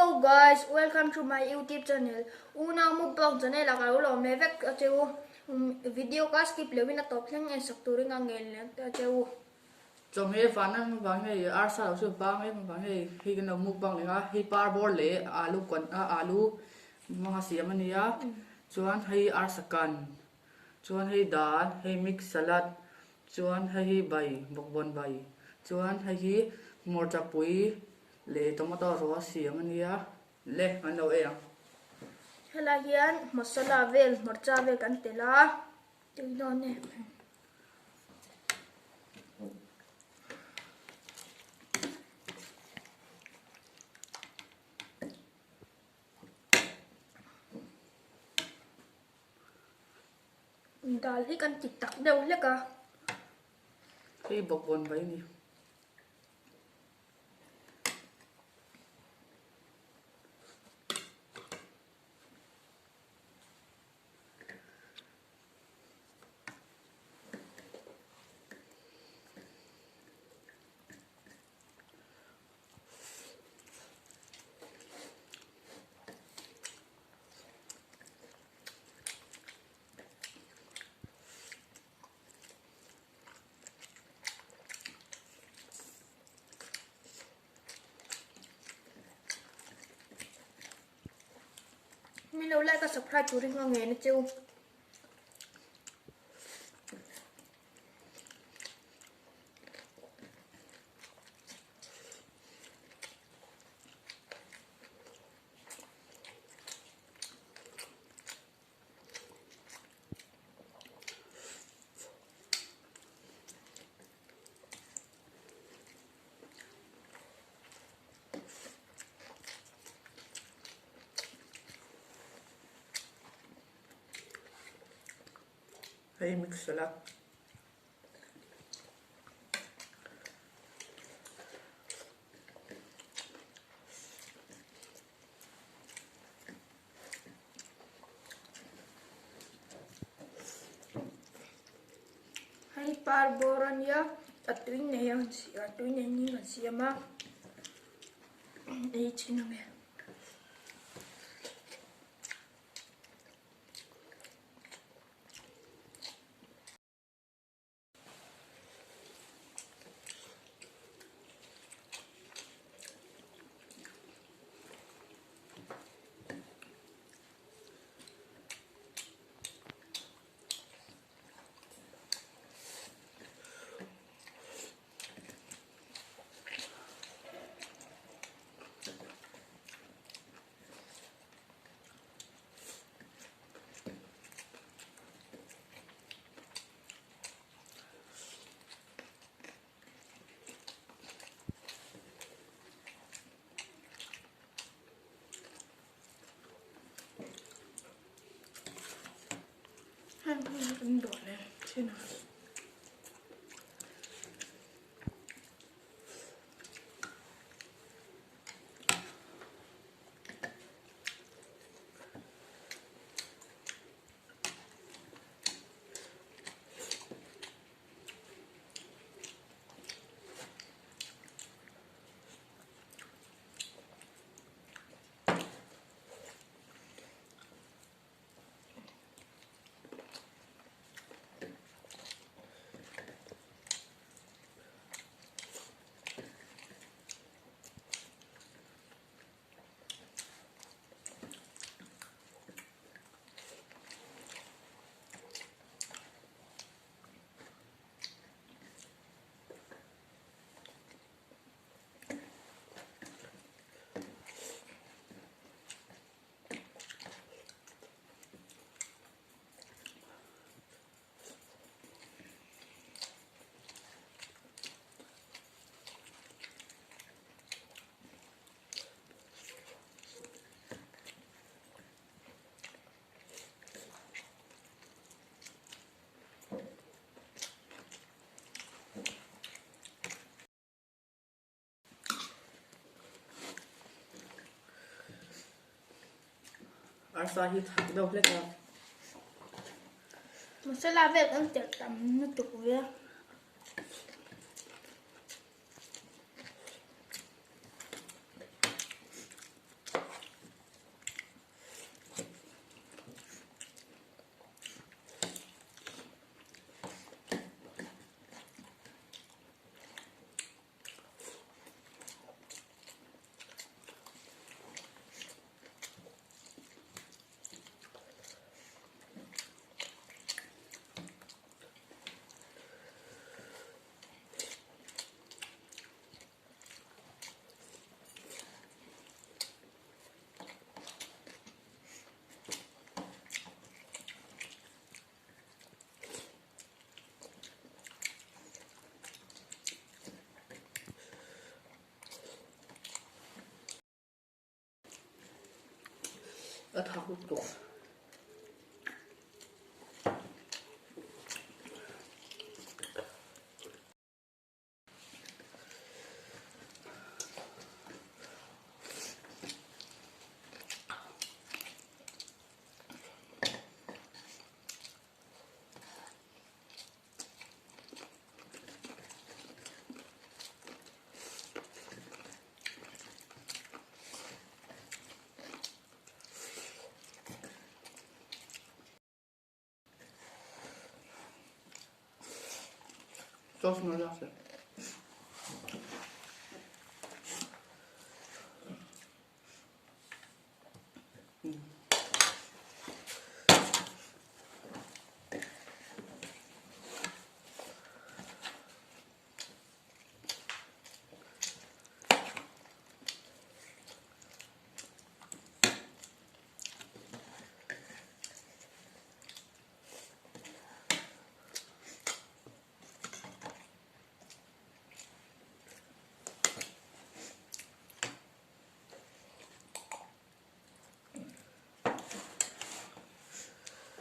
Hello guys, welcome to my YouTube channel. Unau mukbang channel ah ka lo lawm leh vek a che u. Video ka skip loh in a tawp thleng en sak turin ka ngel leh a che u. Chawhmeh vana vang hei arsa lo chu vang em vang hei hei kan lo mukbang leh a hei par bawr leh alu kawn a alu hmanga siam a nia chuan hei arsa kan chuan hei dal hei mix salad chuan hei hi bai bawkbawn bai chuan hei hi hmawrcha pui leh tomato rawh a siam a nia le an lo ei ang. Helai hian masala vel hmarcha vel kan tel a tui dawn e. Dal hi kan ti tak deuh hlek a. Hei bawkbawn mai a ni. Min lo like a subscribe turin ka ngen a cheu. Hei mix salad. Hei par bawr a nia a tui nei a a tui nei ni kan siam a ei chin ang e. Heng hi kan dawh leh thin a. Arsa hi thak deuh hlek a. Masala vel kan telh tam lutuk ve a. A thak lutuk. Sauce na lak e.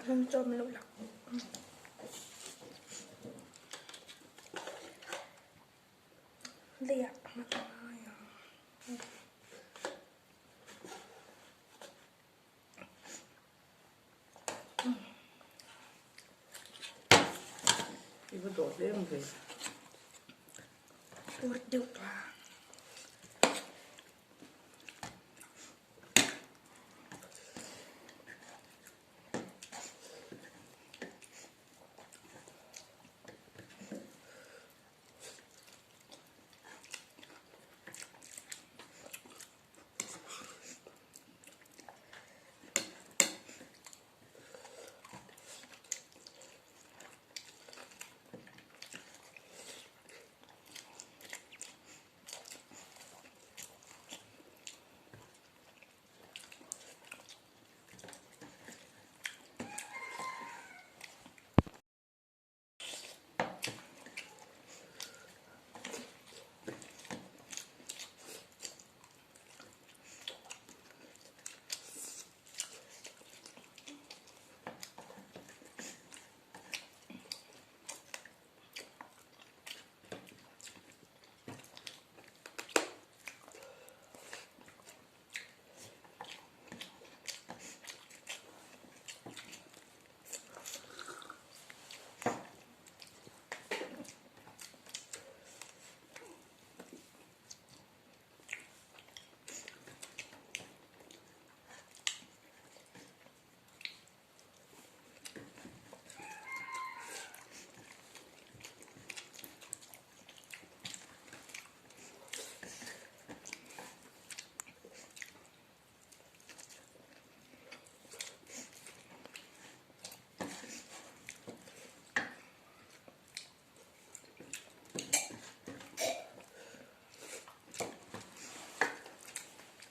Ram chaw min lo lak. Leiah a hma ta ngai ang. I va dawh hle ang ve. Pur deuh ta.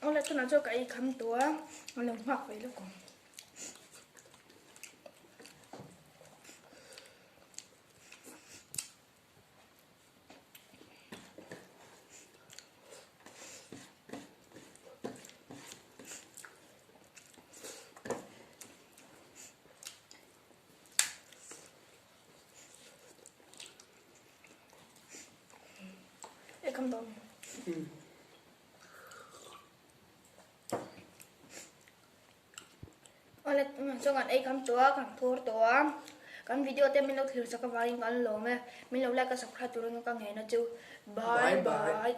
Awle tunah chuan ka ei kham tawh a, a lo nghak ve lawk ang. Ei kham tawh. Awle chuan kan ei kham tawh a, kan phur tawh a, kan video te min lo thlir sak avangin kan lawm e, min lo like a subscribe turin ka ngen a chu, bye bye.